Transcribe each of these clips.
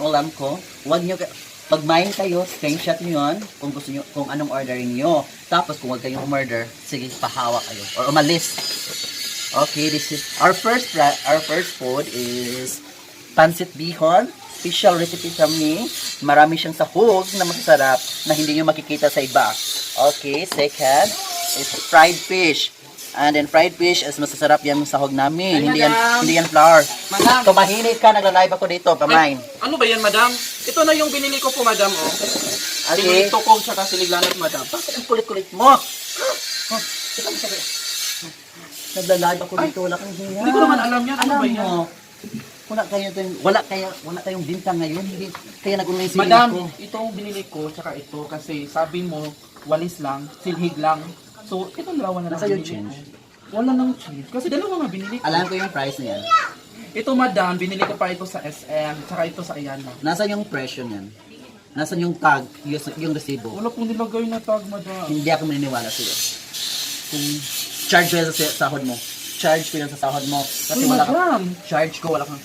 ulam ko. Huwag nyo, pag main kayo, screenshot nyo yun kung gusto nyo, kung anong ordering nyo. Tapos kung huwag kayong umorder, sige, pahawa kayo. Or umalis. Okay, this is, our first food is pancit bihon. Special recipe from me. Marami siyang sahog na masarap na hindi nyo makikita sa iba. Okay, second is fried fish. And then fried fish is masasarap yan yung sahog namin. Ay, Hindi yan flour. Madam. Tumahimik ka, nagla-live ako dito, pamain. Ano ba yan, madam? Ito na yung binili ko po, madam, oh. Okay. Sinito ko tsaka siliglanat, madam. Bakit ang kulit-kulit mo? Oh, ito mo sabi. Nagla-live ako dito, wala kang hiya. Hindi ko naman alam yan. Ano Alam ba yan? mo, wala kayong bintang ngayon, hindi kaya nag-online sila Madam, ako. itong binili ko tsaka ito kasi sabi mo, walis lang, silhig lang. So, itong dalawa na lang Nasa yung binili change? ko. Wala nang change. Kasi dalawa nga binili ko. Alam ko yung price niyan. Ito, madam, binili ko pa ito sa SM, tsaka ito sa Ayala. Nasaan yung presyo niyan? Nasaan yung tag, yung resibo? Wala pong nilagay na tag, madam. Hindi ako maniniwala sa'yo. Kung charge ko yan sa sahod mo. Charge ko yan sa sahod mo. Kasi Uy, wala madam. charge ko, wala kang...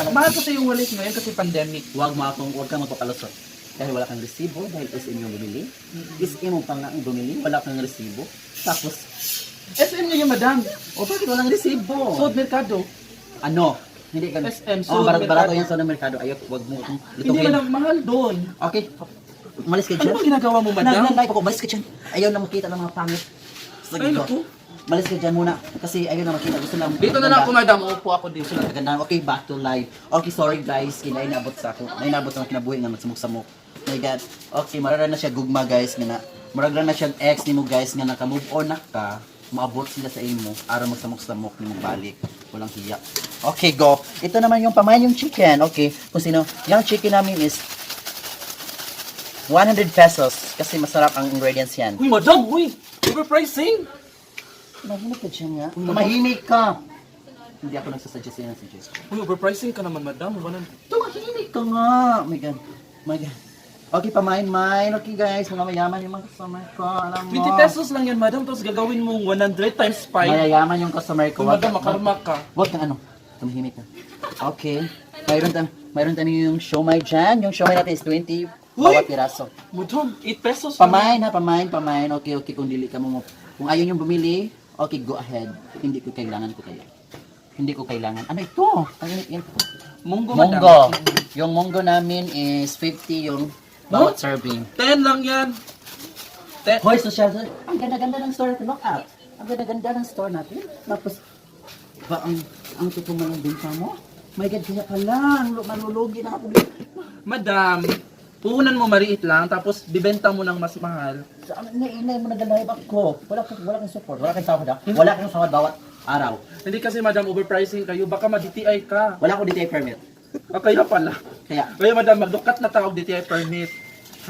Mahal kasi yung walis ngayon kasi pandemic. Huwag kang magpapalusot. Dahil wala kang resibo, dahil SM yung bumili. SM mo pa nga ang bumili, wala kang resibo. Tapos, SM ngayon, madam. o bakit walang resibo? Sod Mercado. Ano? Hindi ka... SM, Oh, Sud barato Mercado. yan sa merkado. Ayok, huwag mo itong Hindi, lutuin. madam, mahal doon. Okay, umalis ka Ano dyan. ba ginagawa mo, madam? Nag-live ako, umalis ka dyan. Ayaw na makita ng mga pangit. Sige Ay, ko. naku. Malis ka dyan muna. Kasi ayaw na makita. Gusto lang. Dito na lang ako, madam. Upo ako dito. Gusto lang maganda. Okay, back to live. Okay, sorry guys. Kinay naabot sa ako. Nay naabot sa mga kinabuhi nga magsamok-samok. My God. Okay, marara na siya gugma guys. Marara na siya ex ni mo guys nga naka-move on na ka. Maabot sila sa imo. Ara magsamok-samok ni mo balik. Walang hiya. Okay, go. Ito naman yung pamain yung chicken. Okay, kung sino. Yung chicken namin is 100 pesos. Kasi masarap ang ingredients yan. Uy, madam! Uy! Overpricing! Tumahimik ka dyan nga. Tumahimik ka! Hindi ako nagsasuggest yan ang suggestion. Uy, overpricing ka naman, madam. Wala. Tumahimik ka nga! Oh my God. Oh my God. Okay, pamain-main. Okay guys, mga mayaman yung mga customer ko. Alam mo. 20 pesos lang yan, madam. Tapos gagawin mong 100 times 5. Mayayaman yung customer ko. Uy, madam, makarma ka. Huwag kang ano. Tumahimik ka. Okay. Mayroon tayo yung siomay dyan. Yung siomay natin is 20 bawat piraso. Madam, 8 pesos lang. Pamain. Okay. Kung dili ka mo. Kung ayaw yung bumili, okay, go ahead. Hindi ko kailangan ko kayo. Hindi ko kailangan. Ano ito? Yan. Munggo, madam. Munggo. Yung munggo namin is 50 yung bawat serving. 10 lang yan. Hoy, social. Ang ganda-ganda ng store natin. Look out. Ang ganda-ganda ng store natin. Tapos, ba ang tutuman ng binta mo? My God, kaya pala. Manulugi na ako. Madam, puhunan mo maliit lang, tapos bibenta mo ng mas mahal. Saan na mo nag-live ako? Wala kang support. Wala kang sahod ha? Wala kang sahod bawat araw. Hindi kasi, madam, overpricing kayo. Baka ma-DTI ka. Wala akong DTI permit. Kaya pala. Kaya, Kaya, madam, magdukat na tawag DTI permit.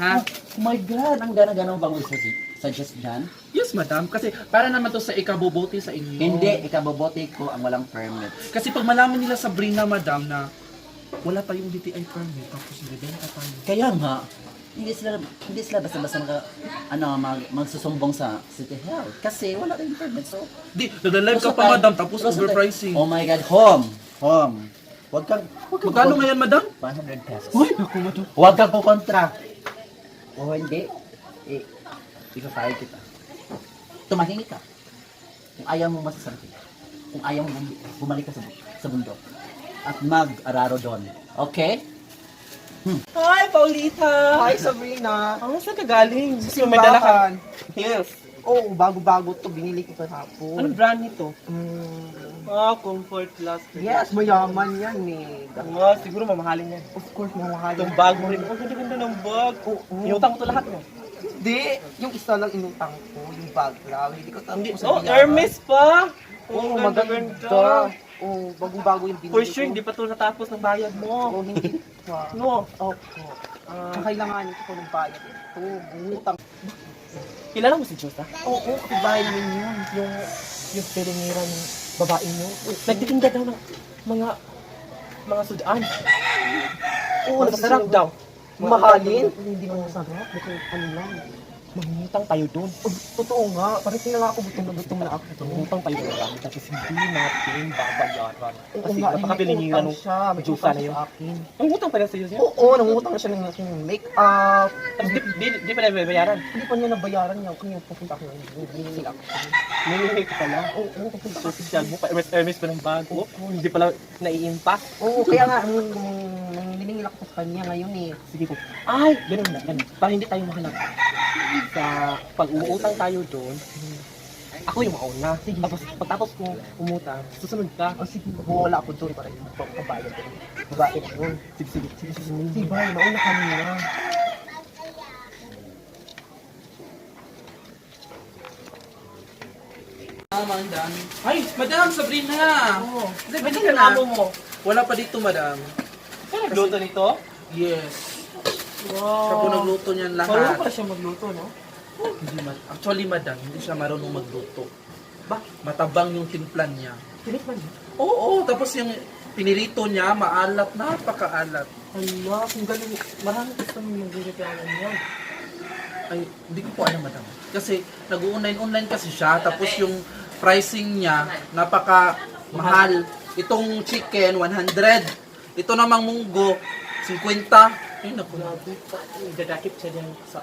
Ha? oh my God, ang gana-gana bang suggest dyan? Yes, madam. Kasi para naman to sa ikabubuti sa inyo. Hindi, ikabobote ko ang walang permit. Kasi pag malaman nila Sabrina, madam, na wala tayong DTI permit, tapos bibenta tayo. Kaya nga, hindi sila basta-basta magsusumbong sa City Health. Kasi wala rin permit. So, Di, nag-live ka pa, madam, tapos overpricing. Oh my God, home. Huwag kang Magkano ngayon, madam? 100 pesos. Uy, naku, madam. Huwag kang kukontra. O hindi, ipapayag kita. Tumahimik ka. Kung ayaw mo masasarap kita. Kung ayaw mo bumalik ka sa bundok. At mag-araro doon. Okay? Hi, Paulita! Hi, Sabrina. Saan ka galing? Sa may dala ka. Yes. Oo, bago-bago to. Binili ko kahapon. Anong brand nito? Comfort Plus. Yes, mayaman yan eh. siguro mamahalin yan. Of course, mamahal. Itong bag mo rin. Ang ganda-ganda ng bag. Inutang mo to lahat mo. Hindi, yung isa lang inutang ko, yung bag lang. Hindi ko tanong Oh, Hermes pa! Oo, maganda. Oo, bagong-bago yung binili For ko. sure, hindi pa to natapos ng bayad mo. Oo, hindi pa. No? Opo. Kakailanganin ko ng bayad. Ito, butang. Kilala mo si Josa? Oo, kabahay namin yun. Yung pelingiran ng babae niyo. Nagtitinda daw ng mga sudaan. Oo, Masarap daw. Mahalin? Hindi mo masarap. Ito, ano lang. Mangungutang tayo doon. Oh, totoo nga. Parating na nga ako, gutom na ako. Mangungutang tayo doon. Tapos hindi natin babayaran. Kasi napakabilingiran nung Diyosa na yun. Nangungutang pa rin sa'yo siya? Oo, nangungutang na siya ng aking make-up. Tapos di pa na babayaran? Hindi pa niya nabayaran niya. Kung yung pupunta ako ng hindi ako. Nangingi ka pala? Oo, pupunta ako. Social mo pa, Hermes pa ng bago. Hindi pala nai-impact. Oo, kaya nga, nangingi ako sa kanya ngayon eh. Sige po. Ay, ganun na. Para hindi tayo mahanap. Sa pag umuutang tayo doon, ako yung mauna. Sige. Tapos pagtapos ko umutang, susunod ka. O sige, wala ako doon para yung pagkabayad ko. Babae ako. Sige. Sige, mauna kami na. Madam. Ay, Madam Sabrina! Oo. Pwede ka na. Wala pa dito, Madam. Kaya nagluto nito? Yes. Wow. Siya po nagluto niyan Marunong lahat. pala siya magluto, no? Actually, Madam, hindi siya marunong magluto. Ba? Matabang yung timplan niya. Tinikman niya? Oo, tapos yung pinirito niya, maalat, napakaalat. Hala, kung galing, marami gusto mo magreklamo niya. Ay, hindi ko po alam, Madam. Kasi nag-online kasi siya, tapos yung pricing niya, napaka mahal. Itong chicken, 100. Ito namang munggo, 50. Ay, naku. Dadakip siya dyan sa...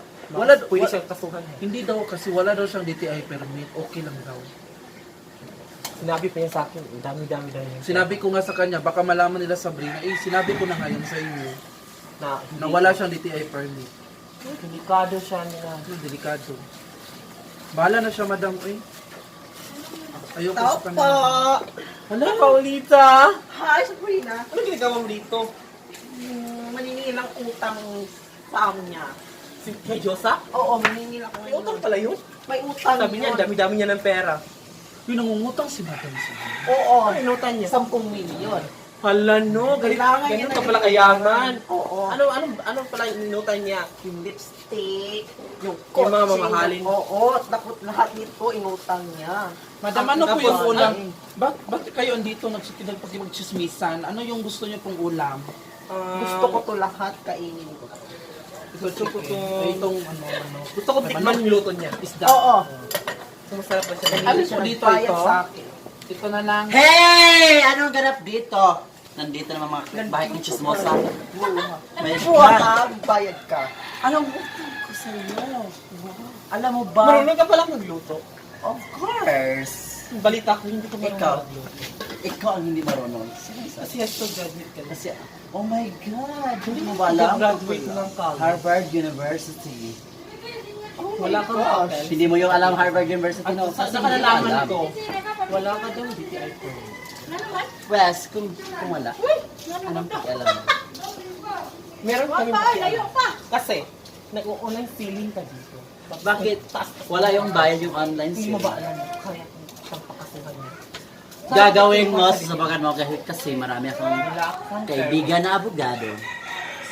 Pwede siyang kasuhan. Hindi daw, kasi wala daw siyang DTI permit. Okay lang daw. Sinabi pa niya sa akin, dami-dami daw niya. Sinabi ko nga sa kanya, baka malaman nila Sabrina, sinabi ko na ngayon sa inyo, Na, na wala siyang DTI permit. Delikado siya nila. Delikado. Bahala na siya, Madam. Ayoko sa kanya. Hala, Paulita! Hi, Sabrina. Ano ginagawa mo dito? Maningilang utang sa amo niya. Si kay Diyosa? Oo, maningilang ako May utang pala yun? May utang Sabi niya, yun. dami-dami niya ng pera. Yung nangungutang si Madam Sabrina. Oo, Ano inutan niya? 10 milyon. Hala no, Kailangan niya ganun na ka pala kayaman. Oo. Ano pala inutan niya? Yung lipstick, yung Yung mga kotse, mamahalin. Oo, lahat nito inutang niya. Madam, ano po Tapos, yung ulam? ay. Bakit kayo andito nagpagchismisan? Ano yung gusto niyo pong ulam? Gusto ko to lahat kainin ko. Gusto ko to. Itong ano. Gusto ko tikman yung luto niya. Isda. Oo. So, masarap na siya. Ano Siya po dito nagbayad ito? sa akin. Ito na lang. Hey! Anong ganap dito? Nandito naman mga kapitbahay ng chismosa. My Buwan God! ka, bayad ka. Anong utang ko sa iyo? Alam mo ba? Marunong ka pala magluto. Of course! Balita ko, hindi ko marunong Ikaw. magluto. Ikaw ang hindi marunong. Kasi yes to graduate ka na. Kasi, oh my God! Hindi mo ba alam? Graduate ng college. Harvard University. Wala kang papel. Hindi mo yung alam Harvard University, no? Sa Kasi kanalaman hindi ko, alam. wala ka daw DTI ko. Wes, kung wala, anong pakialam mo? Meron kami pakialam. Kasi, nag-online feeling ka dito. Bakit? Wala yung bayad yung online Hindi mo sale. ba alam kaya siyang pakasuhan niya? Gagawin mo, sasabagan mo kasi marami akong Wala kang kaibigan na abogado.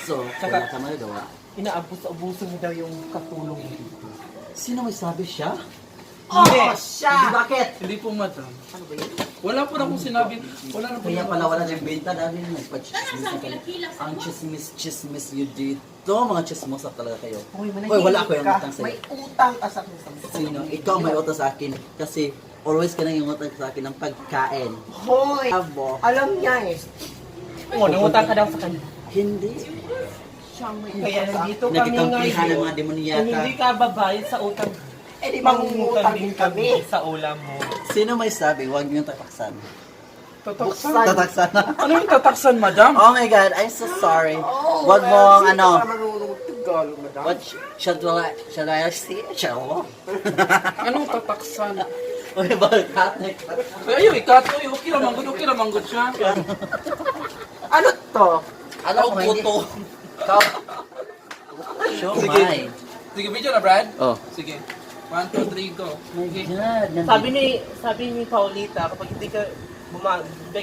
So, wala Saka- ka magagawa. Inaabos-abuso mo daw yung katulong mo dito. Sino may sabi siya? Hindi. Siya! Hindi, bakit? Hindi po, Madam. Ano ba yun? Wala po na akong sinabi. Wala na po Kaya na- pala wala ng benta dahil nagpa-chismis na kayo. Ang chismis yun dito. Mga chismosa talaga kayo. Uy, Hoy, wala ako yung ka. utang sa'yo. May utang ka sa akin. Sino? Ikaw may utang sa akin. Kasi always ka nang yung utang sa akin ng pagkain. Hoy, Abo. alam niya eh. Oo, nangutang ka daw sa kanya. Hindi. Siya may Kaya utang sa nandito kami Nagkakampihan ng ngayon. mga Kung demonyata. hindi ka babayad sa utang, Eh di mangungutang din kami. sa ulam mo. Sino may sabi? Huwag niyong tataksan. Tataksan. Tataksan na. Ano yung tataksan, Madam? Oh my God, I'm so sorry. Oh, Huwag mo well, ano. sino ka marunong Tagalog, madam? What should I say? Chow? Anong tataksan? Uy, bakit? Ay, ikato. Okay ramang good siya. Ano to? Alam mo, hindi. Auto. Show Sige. my. Sige, video na, Brad? Oh. Sige. 1, 2, 3, go. My God. Sabi ni Paulita, kapag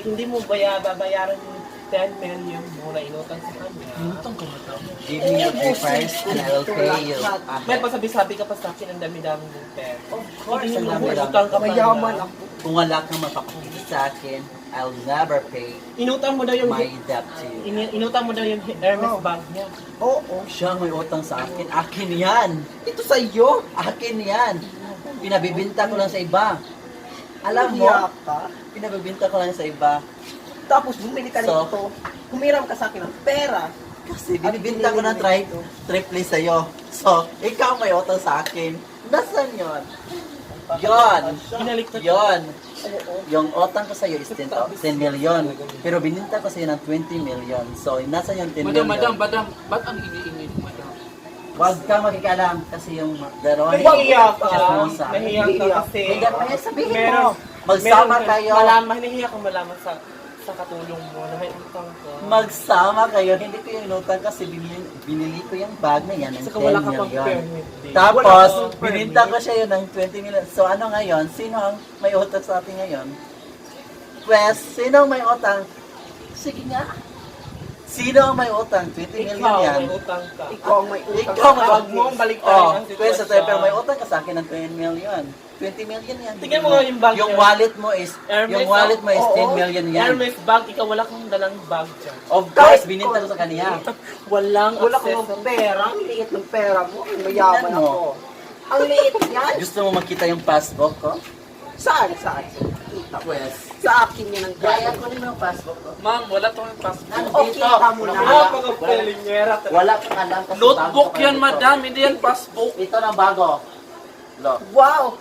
hindi mo babayaran yung 10 million mo na inutang sa kanya. Inutang ka, Madam. Give me your papers and I will pay you. May pasabi-sabi ka pa sa akin, ang dami-dami ng pera. Of course, Hindi ang mo dami. utang ka pa Mayaman na. ako. Kung wala kang mapapakita sa akin, I'll never pay Inutang mo daw yung my debt to you. inutang mo daw yung Hermes bag niya. Oo. Siya may utang sa akin. Akin yan. Ito sa iyo. Akin yan. Pinabibinta ko lang sa iba. Alam mo, Umiyak ka. pinabibinta ko lang sa iba. Tapos bumili ka So, nito. Humiram ka sa akin ng pera. Kasi binibinta ko ng triple sa'yo. So, ikaw may utang sa akin. Nasaan yun? Yon. Binaliktad. Yon. Yung utang ko sa'yo is 10 million. Pero bininta ko sa'yo ng 20 million. So, nasa yung 10 million? Madam, ba't ang ingay-ingay mo, madam? Huwag ka makikialam kasi yung dalawa Nahihiya ka. chismosa. Nahihiya ka kasi. Hindi, kaya sabihin Meron- mo. Magsama meron- kayo. Nahihiya kang malaman sa katulong mo na may utang ka. Magsama kayo. Hindi ko yung inutang kasi binili ko yung bag na yan ng Saka 10 wala ka pang million. permit. Wala Tapos, kang permit. bininta ko siya yun ng 20 million. So, ano ngayon? Sino ang may utang sa atin ngayon? Pues, sino ang may utang? Sige nga. Sino ang may utang? 20 million Ikaw, yan. may utang ka. Ikaw ang may utang. Ikaw may Wag mo ang baliktarin Oh, ang pues, sitwasyon. pero may utang ka sa akin ng 20 million. 20 million yan. Tingnan mo nga yung bag Yung niya. wallet mo is, Hermes, yung wallet mo is oo. 10 million yan. Hermes bag, ikaw wala kang dalang bag dyan. Of course, bininta ko sa kanya. Walang Wala access. kang pera. Ang liit ng pera mo. Ang mayaman Tingnan mo. ako. Ang liit niyan. Gusto mo makita yung passbook ko? Saan? Kita. Pues, Sa akin yan ang kaya gaya. ko rin yung passbook ko. Ma'am, wala tong passport. O, kita mo na. Wala kang alam kasi Notebook bago pa yan, ito. madam. Hindi yan passport. Ito na bago. Look. Wow!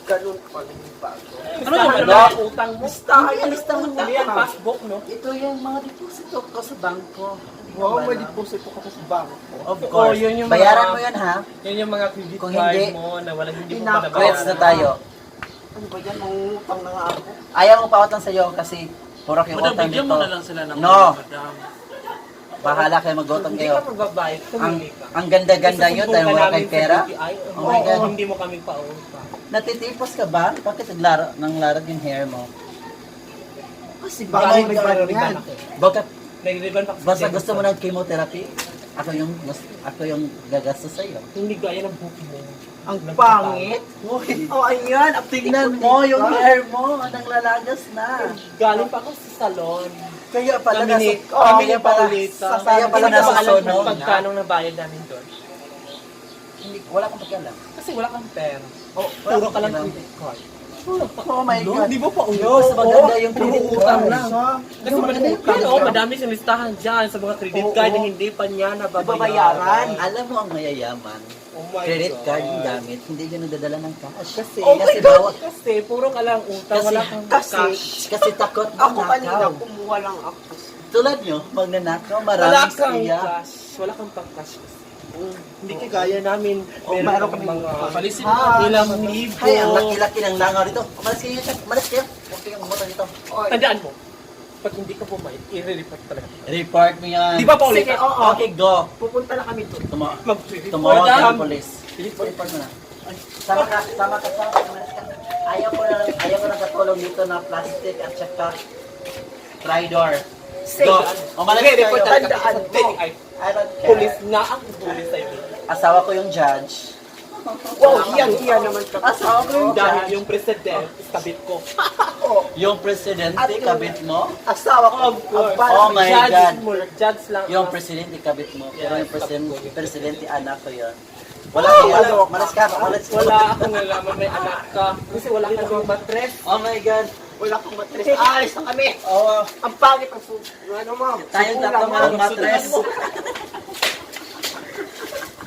Ganun pala yung bago. Ano yung Ano? mga utang mo? Ay, lista mo Hindi yan na. passbook, no? Ito yung mga deposito ko sa bangko. Wow, may deposito ka pa sa bangko. Of Oo, course. yun yung Bayaran mga- mo yan ha. Yan yung mga credit Kung card hindi, mo na walang hindi mo Pinaka- pa Quits na tayo. Ano ba yan? Mangungutang na nga ako. Ayaw mo pautang sa'yo kasi purok yung Madam, utang bigyan dito. mo na lang sila ng No. madam. Bahala kayo mag-utang Hindi kayo. ka magbabayad, Ang, tumili ka. ang ganda-ganda yun dahil wala kayong pera. Oh my God. Hindi mo kami pautang. Natitipos ka ba? Bakit nang larag yung hair mo? Kasi Baka bagay may ba riban yan? ako. Bakit Nag-riban pa kasi. basta gusto mo ng chemotherapy? Ako yung gagastos sa'yo. Hindi gaya ng book mo. Ang pangit. Oh, ayan. Tingnan mo yung hair mo, nang lalagas na. Galing pa ako sa salon. Kaya pala Kami ni, kaya pala Paulita. kaya pala Hindi ko nasa alam kung sunog. magkano nabayad namin doon. Hindi, wala kang pakialam. Kasi wala kang pera. Oh, Puro ka lang pakialam. credit card. Oh my God. Di ba pa Diyos, maganda yung puro credit utang card. lang. Kasi madami siyang listahan dyan sa mga credit card na hindi pa niya nababayaran. Nababayaran. Alam mo ang mayayaman, Oh my credit God. card yung gamit, hindi yun nadadala ng cash. Kasi, Oh my kasi God! bawat, kasi puro ka lang utang, Kasi- wala kang kasi- cash. kasi takot Ako kanina, manakaw. kumuha lang ako. Tulad nyo, magnanakaw, Wala maraming kang siya. cash. Wala kang pang-cash kasi. Hindi ka gaya namin. meron kami mga Palisin Ah, ilang libo. Ay, ang laki-laki ng langaw dito. Umalis kayo, Jack. Umalis kayo. Huwag kayong umutan dito. Tandaan mo, pag hindi ka pumayag, i-report talaga. Report mo yan. Di ba, Paulita? Sige, oo. Okay, go. Pupunta na kami doon. Mag-report Tumawag ka. ka ng police. Report mo na. Sama ka. Umalis ka. Ayaw ko na katulong dito na plastic at saka trydor. Sige. Go. Umalis Okay, kayo. report talaga. Tandaan mo. Ay, I don't care. Police na ang police sa'yo. Asawa ko yung judge. Wow, iyan naman ka. Asawa ko yung Dahil judge. yung president, kabit ko. Yung presidente, kabit mo. Asawa ko. Of course. Oh my Judge God. mo, judge lang. Yung ang- presidente, kabit mo. Pero yung Yes, presidente, anak ko yun. Wala kayo. Malas ka. Malas ka. Wala akong nalaman may anak ka. Kasi wala kang matres. Oh my God. Wala kong matres. Aalis na kami. Oh, Ang pangit ang ano, ma'am. tayong tatlo Sukulan, walang ma'am. matres.